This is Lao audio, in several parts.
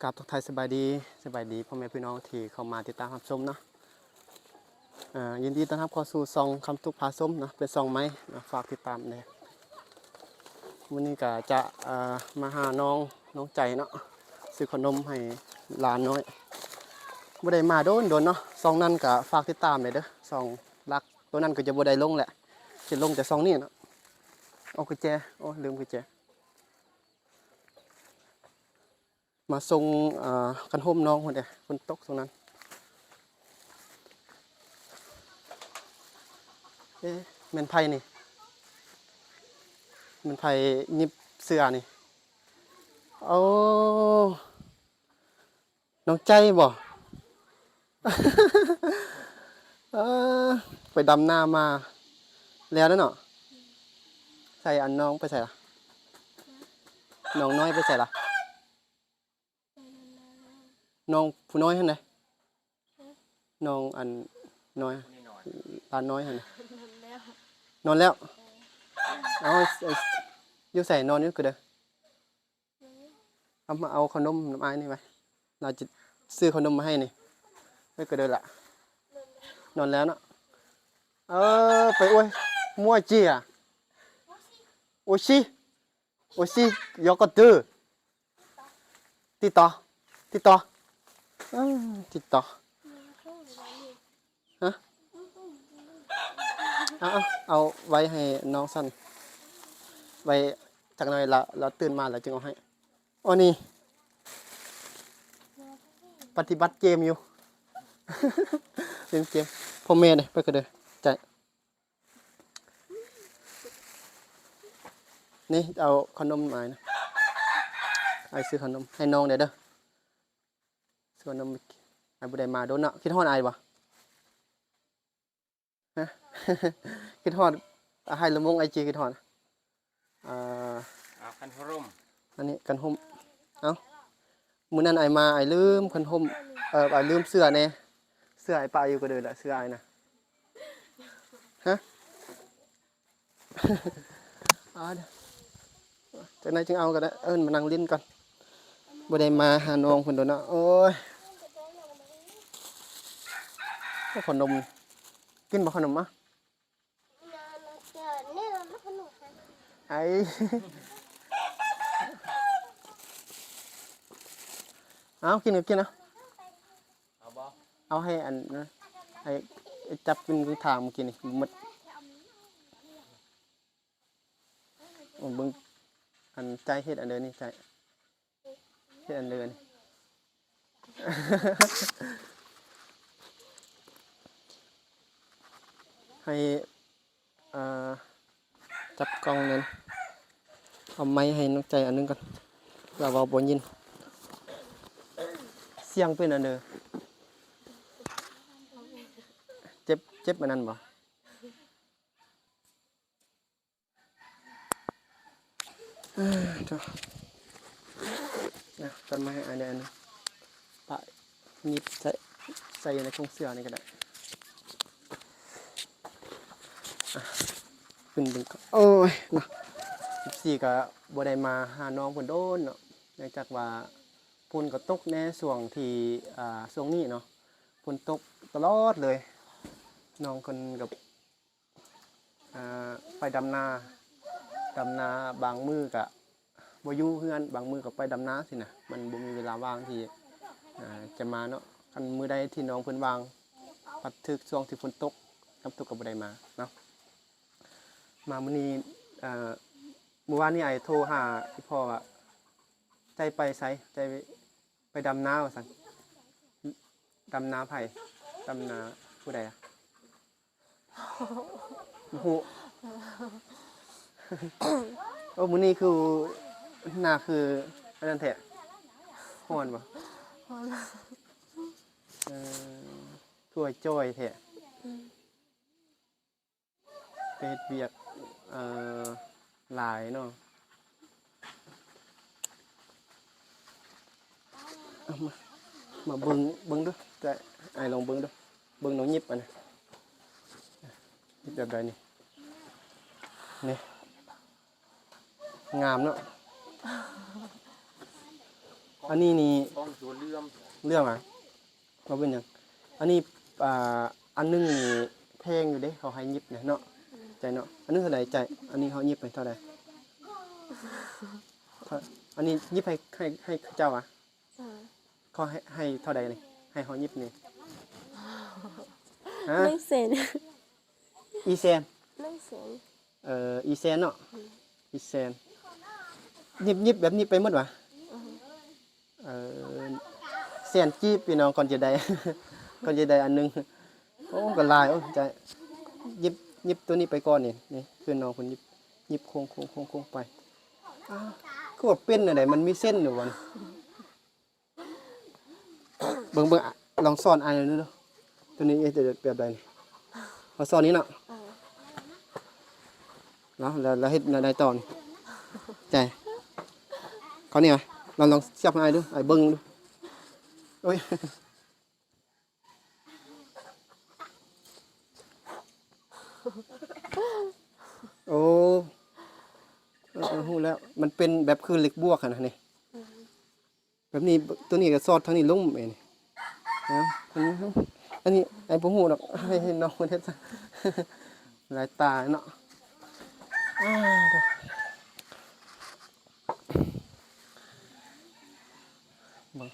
ກາບທັກທາຍສະບາຍດີ, ສະບາຍດີພໍ່ແມ່ພີ່ນ້ອງທີ່ເຂົ້າມາຕິດຕາມຮັບຊົມເນາະ. ເອີ ຍິນດີຕ້ອນຮັບເຂົ້າສູ່ຊ່ອງຄຳທຸກພາຊົມເນາະ, ເປັນຊ່ອງໃໝ່ເນາະ, ຝາກຕິດຕາມແດ່. ມື້ນີ້ກະຈະ ເອີ ມາຫານ້ອງ ນ້ອງໃຈເນາະ, ຊື້ຂະໜົມໃຫ້ຫຼານນ້ອຍ. ບໍ່ໄດ້ມາດົນໆເນາະ, ຊ່ອງນັ້ນກະຝາກຕິດຕາມແດ່ເດີ, ຊ່ອງຫຼັກໂຕນັ້ນກໍຈະບໍ່ໄດ້ລົງແຫຼະ, ຊິລົງແຕ່ຊ່ອງນີ້ເນາະ. ເອົາກຸນແຈ, ໂອ້ ລືມກຸນແຈ. ມາສົ່ງ ເອີ ຄັນຮົ່ມນ້ອງພຸ້ນເດ້, ຝົນຕົກຊ່ວງນັ້ນ. ເອະ ແມ່ນໃຜນີ້? ແມ່ນໃຜຫຍິບເສື້ອນີ້? ໂອ້ ນ້ອງໃຈບໍ່? ເອີ ໄປດຳນາມາແລ້ວເນາະ. ໃສ ອັນນ້ອງໄປໃສລະ? ນ້ອງນ້ອຍໄປໃສລະ? ນ້ອງຜູ້ນ້ອຍຫັ້ນໃດ? ນ້ອງອັນນ້ອຍ ຫຼານນ້ອຍຫັ້ນນະ? ນອນແລ້ວ. ເອີ ເອົາ ເອີ ຢູ່ໃສ? ນອນຢູ່ກະເດີ. ເອົາ ມາເອົາເຂົ້າໜົມນຳອ້າຍນີ້ໄວ້, ລາວຈະຊື້ເຂົ້າໜົມມາໃຫ້ນີ້. ໄປກະເດີລະ. ນອນແລ້ວເນາະ. ເອີ ໄປ ໂອ້ຍ ມົວເຈຍ ໂອຊິ ໂອຊິ ຢອກກະເດີ ຕິດຕໍ່ ຕິດຕໍ່ ເອີ ຕິດຕໍ່. ຮະ? ເອົາ ເອົາ ເອົາໄວ້ໃຫ້ນ້ອງຊັ້ນ, ໄວ້ຈັກໜ່ອຍລະ ລະຕື່ນມາລະຈຶ່ງເອົາໃຫ້. ໂອ້ ນີ້ ປະຕິບັດເກມຢູ່ ຫຼິ້ນເກມ. ພໍ່ແມ່ເດ້ ໄປກະເດີ ໃຈ. ນີ້ ເອົາເຂົ້າໜົມມາໃຫ້ນະ, ອ້າຍຊື້ເຂົ້າໜົມໃຫ້ນ້ອງແດ່ເດີ. ຊວນນ້ອງ ອ້າຍບໍ່ໄດ້ມາດົນເນາະ. ຄິດຮອດອ້າຍບໍ່? ຮະ? ຄິດຮອດອ້າຍລະມົງ ອ້າຍຈີ ຄິດຮອດ. ອ່າ ເອົາຄັນຮົ່ມ ອັນນີ້ຄັນຮົ່ມ. ເອົ້າ ມື້ນັ້ນອ້າຍມາ ອ້າຍລືມຄັນຮົ່ມ, ເອີ ອ້າຍລືມເສື້ອແດ່. ເສື້ອອ້າຍປະຢູ່ກະເດີລະ, ເສື້ອອ້າຍນະ. ຮະ? ເອົາ ຈັກໜ້ອຍຈຶ່ງເອົາກໍໄດ້, ເອີ້ນມານັ່ງຫຼິ້ນກ່ອນ. ບໍ່ໄດ້ມາຫານ້ອງເພິ່ນດົນເນາະ. ໂອ້ຍ ໂອ້ ຂະໜົມ, ກິນບໍ່ຂະໜົມ? ມາ ໄອ້ ເອົາ ກິນກໍກິນເອົາ. ເອົາບໍ່? ເອົາໃຫ້ອັນນະ ໃຫ້ ໃຫ້ຈັບກິນທາງມື້ກີ້ນີ້ໝົດ. ໂອ້ ເບິ່ງ ອັນໃຈເຮັດອັນເດີນີ້ ໃຈເຮັດອັນເດີນີ້. ໃຫ້ ອ່າ ຈັບກ່ອງນັ້ນ, ເອົາໄມໃຫ້ນ້ອງໃຈອັນໜຶ່ງກ່ອນ, ລາວເວົ້າບໍ່ຍິນ. ສຽງເປັນອັນເດີ? ເຈັບ ເຈັບອັນນັ້ນບໍ່? ເອີ ໂທ້ ນະ ຕັດໄມ້ໃຫ້ອ້າຍແດ່ອັນໜຶ່ງ, ປະຫຍິບໃສ່ ໃສ່ໃນຖົງເສື້ອນີ້ກໍໄດ້. ອ່ະ ຂຶ້ນເບິ່ງກ່ອນ. ໂອ້ຍ ເນາະ ເອັຟຊີ ກໍບໍ່ໄດ້ມາຫານ້ອງເພິ່ນດົນເນາະ, ເນື່ອງຈາກວ່າຝົນກໍຕົກແດ່ຊ່ວງທີ່ ອ່າ ຊ່ວງນີ້ເນາະ, ຝົນຕົກຕະຫຼອດເລີຍ. ນ້ອງເພິ່ນກໍ ອ່າ ໄປດຳນາ, ດຳນາບາງມື້ກະບໍ່ຢູ່ເຮືອນ, ບາງມື້ກໍໄປດຳນາຊີ້ນະ, ມັນບໍ່ມີເວລາວ່າງທີ່ ອ່າ ຈະມາເນາະ. ຄັນມື້ໃດທີ່ນ້ອງເພິ່ນວ່າງ ພັດຖືກຊ່ວງທີ່ຝົນຕົກ, ຝົນຕົກກໍບໍ່ໄດ້ມາເນາະ. ມາມື້ນີ້ ອ່າ ມື້ວານນີ້ອ້າຍໂທຫາອີ່ພໍ່ວ່າ ໃຈໄປໃສ? ໃຈໄປດຳນາວ່າຊັ້ນ. ດຳນາໃຜ? ດຳນາຜູ້ໃດອະ? ບໍ່ຮູ້. ໂອ້ ມື້ນີ້ຄືໜ້າຄືອັນນັ້ນແທ້. ຮ້ອນບໍ່? ຮ້ອນ. ເອີ ຄືວ່າຈ່ອຍແທ້. ອືມ. ໄປເຮັດວຽກ ເອີ ຫຼາຍເນາະ. ເອົາມາ ມາເບິ່ງ ເບິ່ງດູ ແຕ່ອ້າຍລອງເບິ່ງດູ ເບິ່ງນ້ອງຫຍິບອັນນີ້ ເຮັດແບບໃດນີ້? ນີ້ ງາມເນາະ. ອັນນີ້ນີ້ ຂອງຕົວເຫຼືອມ ເລື່ອງຫຍັງ? ບໍ່ເປັນຫຍັງ. ອັນນີ້ ອ່າ ອັນໜຶ່ງນີ້ແພງຢູ່ເດ້ ເຂົາໃຫ້ຫຍິບນະເນາະ ໃຈເນາະ. ອັນໜຶ່ງເທົ່າໃດໃຈ? ອັນນີ້ເຮົາຫຍິບໃຫ້ເທົ່າໃດ? ເທົ່າ ອັນນີ້ຫຍິບໃຫ້ ໃຫ້ ໃຫ້ເຂົາເຈົ້າຫວາ? ເອີ ເຂົາໃຫ້ ໃຫ້ເທົ່າໃດນີ້? ໃຫ້ເຮົາຫຍິບນີ້ ຮະ? ໜຶ່ງແສນ ອີ່ແສນ ໜຶ່ງແສນ ເອີ ອີ່ແສນເນາະ ອືມ ອີ່ແສນ. ຫຍິບ ຫຍິບແບບນີ້ໄປໝົດຫວາ? ອືມ ເອີ ແສນກີບ ພີ່ນ້ອງ ກ່ອນຈະໄດ້ ກ່ອນຈະໄດ້ອັນໜຶ່ງ. ໂອ້ ກໍຫຼາຍ. ໂອ້ ຈະຫຍິບ ຫຍິບຕົວນີ້ໄປກ່ອນນີ້ ນີ້ຄືນ້ອງເພິ່ນຫຍິບ ຫຍິບໂຄ້ງໆໆໄປ. ອ້າວ ຄືວ່າເປັນແນວໃດ? ມັນມີເສັ້ນຢູ່ບໍ່ນີ້? ເບິ່ງ ເບິ່ງ ອະ ລອງສອນອ້າຍໜ່ອຍດູ. ຕົວນີ້ເຮັດແບບໃດນີ້? ເຮົາສອນນີ້ເນາະ ເອີ ເນາະ ແລ້ວ ແລ້ວເຮັດແນວໃດຕໍ່ນີ້? ໃຈ ເຂົ້ານີ້ຫວາ? ລອງ ລອງສຽບໃຫ້ອ້າຍດູ ອ້າຍເບິ່ງດູ. ໂອ້ຍ ໂອ້ ເອີ ເອີ ຮູ້ແລ້ວ ມັນເປັນແບບຄືເຫຼັກບວກຫັ້ນນະນີ້. ອືມ ແບບນີ້ ຕົວນີ້ກໍສອດທາງນີ້ລົງແມ່ນ. ເອົາ ອັນນີ້ ອັນນີ້ອ້າຍບໍ່ຮູ້ດອກ ໃຫ້ ໃຫ້ນ້ອງເພິ່ນເຮັດຊະ ຫຼາຍຕາເນາະ. ອ້າ ເບິ່ງ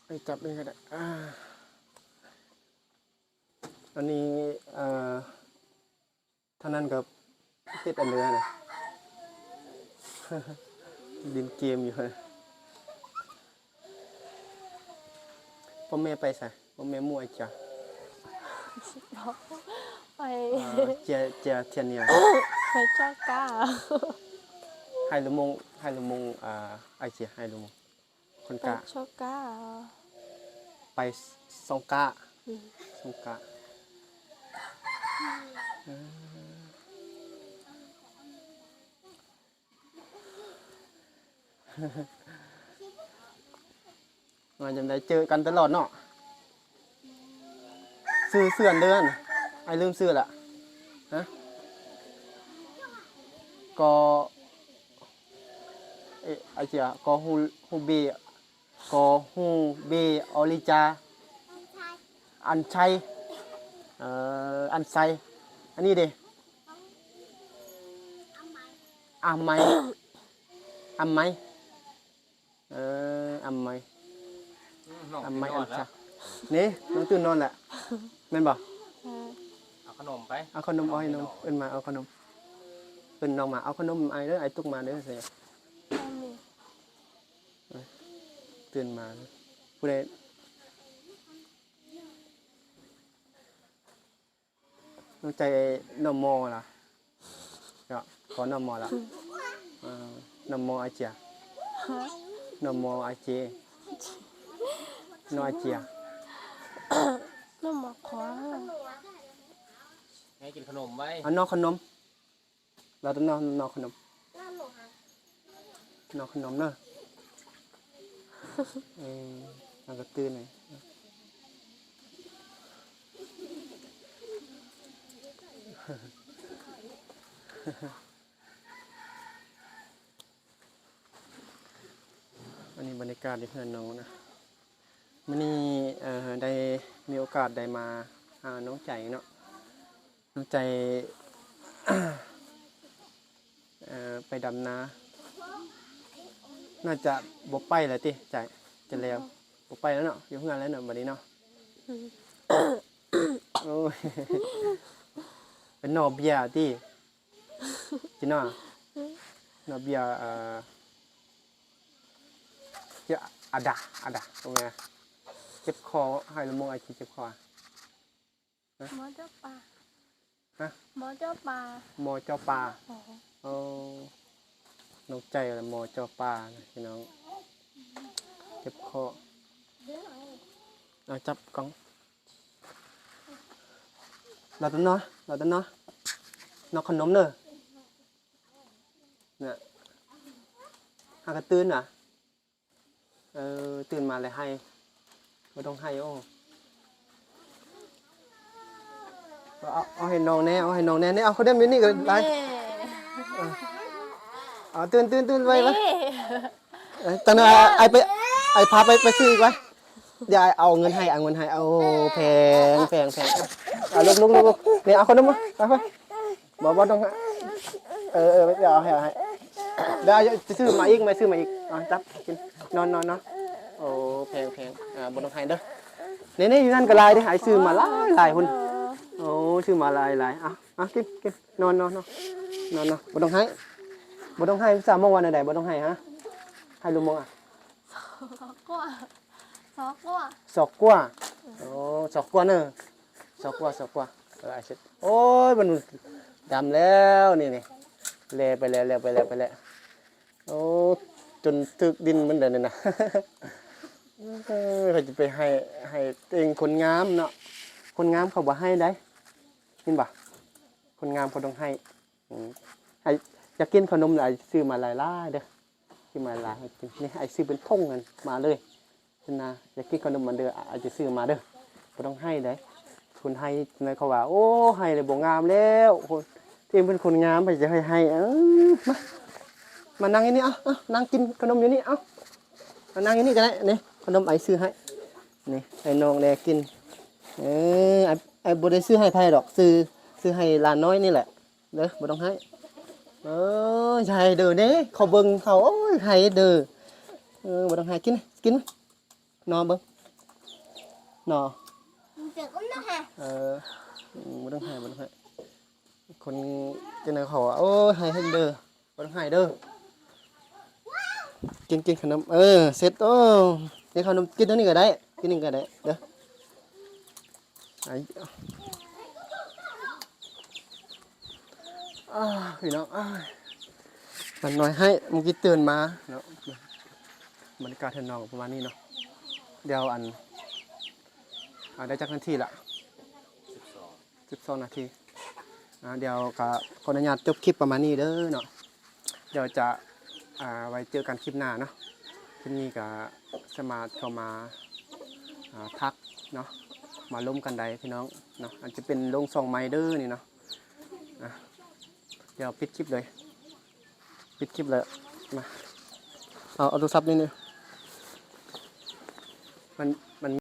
ອ້າຍຈັບເອງກໍໄດ້. ອ່າ ອັນນີ້ ເອີ ທາງນັ້ນກໍເຮັດອັນເດີນະ ຫຼິ້ນເກມຢູ່. ພໍ່ແມ່ໄປໃສ? ພໍ່ແມ່ໝູ່ອາຈານ ໄປ ອ່າ ເຈຍ ເຈຍທຽນເນຍ ໄປຈອກກາ ໄຮລູກມົງ ໄຮລູກມົງ ອ່າ ອາເຈຍ ໄຮລູກມົງ. ຄົນກະ ໄປຊອກກາ ໄປຊອກກາ ອືມ ຊອກກາ ເອີ ວ່າຈັ່ງໃດ ເຈີກັນຕະຫຼອດເນາະ. ຊື່ ຊື່ອັນເດີນ ອ້າຍລືມຊື່ລະ ຮະ ກໍ ເອ ອາເຈຍ ກໍຮູ້ ຮູ້ເບ ກໍຮູ້ເບ ອໍລິຈາ ອັນໄຊ ເອີ ອັນໄຊ. ອັນນີ້ເດ ອາໄມ ອາໄມ ເອີ ອາໄມ ອາໄມ ອັນຊາ ນີ້ ນ້ອງຕື່ນນອນແລ້ວ ແມ່ນບໍ່? ເອີ ເອົາຂະໜົມໄປ ເອົາຂະໜົມ ເອົາໃຫ້ນ້ອງ ເອີ້ນມາເອົາຂະໜົມ ເອີ້ນນ້ອງມາເອົາຂະໜົມອ້າຍເດີ ອ້າຍຕຸກມາເດີ. ຕື່ນມາ ຜູ້ໃດ? ນ້ອງໃຈນມລະ ເນາະ ຂໍນມລະ ເອີ ນມອາເຈຍ ຮະ ນມອາເຈຍ ນມອາເຈຍ ນມຂວາ ໃຫ້ກິນຂະໜົມໄວ້ ເອົານອກຂະໜົມ. ລາວຕ້ອງນອກ ນອກຂະໜົມ ນອກຂະໜົມເດີ ເອີ ລາວກໍຕື່ນເລີຍ. ອັນນີ້ບັນຍາກາດຢູ່ເຮືອນນ້ອງນະ. ມື້ນີ້ ເອີ ໄດ້ມີໂອກາດໄດ້ມາຫານ້ອງໃຈເນາະ. ນ້ອງໃຈ ເອີ ໄປດຳນາ ໜ້າຈະບໍ່ໄປແລ້ວຕິໃຈ ຈະແລ້ວ ບໍ່ໄປແລ້ວເນາະ ຢູ່ເຮືອນແລ້ວເນາະ ບັດນີ້ເນາະ. ໂອ້ຍ ເປັນໜໍ່ເບຍຕິ ຈິນາ ໜໍ່ເບຍ ເອີ ເຈັບ ອາດາ ອາດາ ໂອເຄ ເຈັບຄໍ ໃຫ້ລະມົງອາຊີເຈັບຄໍ. ຮະ ໝໍເຈາະປາ ຮະ ໝໍເຈາະປາ ໝໍເຈາະປາ ອໍ ໂອ້ ນ້ອງໃຈລະໝໍເຈາະປານະພີ່ນ້ອງ ເຈັບຄໍ. ເອົາຈັບກ້ອງ ລາວຕະໜໍ ລາວຕະໜໍ ນອກຂະໜົມເດີ ນະ ຫາກະຕື່ນນະ. ເອີ ຕື່ນມາແລ້ວໄຫ້ ບໍ່ຕ້ອງໄຫ້. ໂອ້ ເອົາ ເອົາໃຫ້ນ້ອງແດ່ ເອົາໃຫ້ນ້ອງແດ່ ນີ້ ເອົາເຂົ້າເດັມຢູ່ນີ້ກໍໄດ້. ເອີ ເອົາ ຕື່ນ ຕື່ນ ຕື່ນ ໄວ ໄວ ເອີ ຕັ້ງນະ ອ້າຍໄປ ອ້າຍພາໄປ ໄປຊື້ອີກວະ. ດຽວອ້າຍເອົາເງິນໃຫ້ ເອົາເງິນໃຫ້. ໂອ້ ແພງ ແພງ ແພງ. ເອົາ ລຸກ ລຸກ ລຸກ ລຸກ. ນີ້ ເອົາຂະໜົມມາ ເອົາໄປ. ບໍ່ ບໍ່ຕ້ອງ. ເອີ ເອີ ດຽວເອົາໃຫ້ ເອົາໃຫ້. ດຽວຈະຊື້ມາອີກ ມາຊື້ມາອີກ. ເອົາ ຈັບກິນ ນອນ ນອນ ນອນ. ໂອ້ ແພງ ແພງ. ອ່າ ບໍ່ຕ້ອງໄຫ້ເດີ. ນີ້ໆ ຢູ່ນັ້ນກໍຫຼາຍເດ້ ອ້າຍຊື້ມາຫຼາຍ ຫຼາຍພຸ້ນ. ໂອ້ ຊື້ມາຫຼາຍ ຫຼາຍ. ເອົາ ເອົາ ກິນ ກິນ. ນອນ ນອນ ນອນ ນອນ ນອນ. ບໍ່ຕ້ອງໄຫ້ ບໍ່ຕ້ອງໄຫ້. ສາມໂມງວ່າແນວໃດ ບໍ່ຕ້ອງໄຫ້ ຮະ? ໄຫ້ລຸມມອງ ອ່ະ ສອກກວ່າ ສອກກວ່າ. ໂອ້ ສອກກວ່າເນີ ສອກກວ່າ ສອກກວ່າ. ເອີ ອ້າຍເຊັດ. ໂອ້ຍ ມັນດຳແລ້ວນີ້ ນີ້ ແລ່ໄປແລ້ວ ແລ່ໄປແລ້ວ ໄປແລ້ວ. ໂອ້ ຈົນຖືກດິນມັນແລ້ວນີ້ນະ. ເອີ ເຂົາຈະໄປໄຫ້ ໄຫ້ເອງ ຄົນງາມເນາະ ຄົນງາມເຂົາບໍ່ໄຫ້ໃດ ເຫັນບໍ່? ຄົນງາມເຂົາຕ້ອງໄຫ້. ອືມ ໃຫ້ ຢາກກິນຂະໜົມ ອ້າຍຊື້ມາຫຼາຍໆເດີ ຊື້ມາຫຼາຍໃຫ້ກິນ. ນີ້ ອ້າຍຊື້ເປັນຖົງນັ້ນມາເລີຍ. ເພິ່ນນະ ຢາກກິນຂະໜົມອັນເດີ ອາ ອາດຈະຊື້ມາເດີ. ບໍ່ຕ້ອງໄຫ້ໃດ ຄົນໄຫ້ນະ ເຂົາວ່າ ໂອ້ ໄຫ້ແລ້ວບໍ່ງາມແລ້ວ. ຄົນທີ່ເປັນຄົນງາມ ໃຜຈະໃຫ້ໄຫ້? ເອີ ມາ ມານັ່ງຢູ່ນີ້. ເອົາ ເອົາ ນັ່ງກິນຂະໜົມຢູ່ນີ້. ເອົາ ມານັ່ງຢູ່ນີ້ກໍໄດ້. ນີ້ ຂະໜົມອ້າຍຊື້ໃຫ້. ນີ້ ໃຫ້ນ້ອງແດ່ກິນ. ເອີ ອ້າຍ ອ້າຍບໍ່ໄດ້ຊື້ໃຫ້ໃຜດອກ ຊື້ ຊື້ໃຫ້ຫຼານນ້ອຍນີ້ແຫຼະ. ເດີ ບໍ່ຕ້ອງໄຫ້. ເອີ ຢ່າໄຫ້ເດີເດ້ ເຂົາເບິ່ງເຂົາ ໂອ້ຍ ໄຫ້ເດີ. ເອີ ບໍ່ຕ້ອງໄຫ້. ກິນ ກິນ ນອນເບິ່ງ ນອນ. ເອີ ບໍ່ຕ້ອງໄຫ້ ບໍ່ຕ້ອງໄຫ້. ຄົນຈັ່ງໃດເຂົາວ່າ ໂອ້ຍ ໄຫ້ເດີ ບໍ່ຕ້ອງໄຫ້ເດີ. ກິນ ກິນຂະໜົມ. ເອີ ເຊັດ. ໂອ້ ກິນຂະໜົມ ກິນຕົວນີ້ກໍໄດ້ ກິນນີ້ກໍໄດ້ເດີ. ໄອ້ ອ້າ ພີ່ນ້ອງ ອ້າຍ ມັນນ້ອຍໃຫ້ ມື້ກີ້ຕື່ນມາເນາະ. ບັນຍາກາດເຮືອນນ້ອງປະມານນີ້ເນາະ. ດຽວ ອັນ ອາ ໄດ້ຈັກນາທີລະ? ສິບສອງ ສິບສອງນາທີ. ອາ ດຽວກໍຂໍອະນຸຍາດຈົບຄລິບປະມານນີ້ເດີເນາະ. ດຽວຈະ ອາ ໄວ້ເຈີກັນຄລິບໜ້າເນາະ. ຄລິບນີ້ກໍສາມາດເຂົ້າມາ ອາ ທັກເນາະ ມາລົມກັນໄດ້ພີ່ນ້ອງເນາະ. ອາດຈະເປັນລົງຊ່ອງໃໝ່ເດີນີ້ເນາະ. ອາ ດຽວປິດຄລິບເລີຍ ປິດຄລິບເລີຍ. ມາ ເອົາ ເອົາໂທລະສັບນີ້ ນີ້ ມັນ ມັນ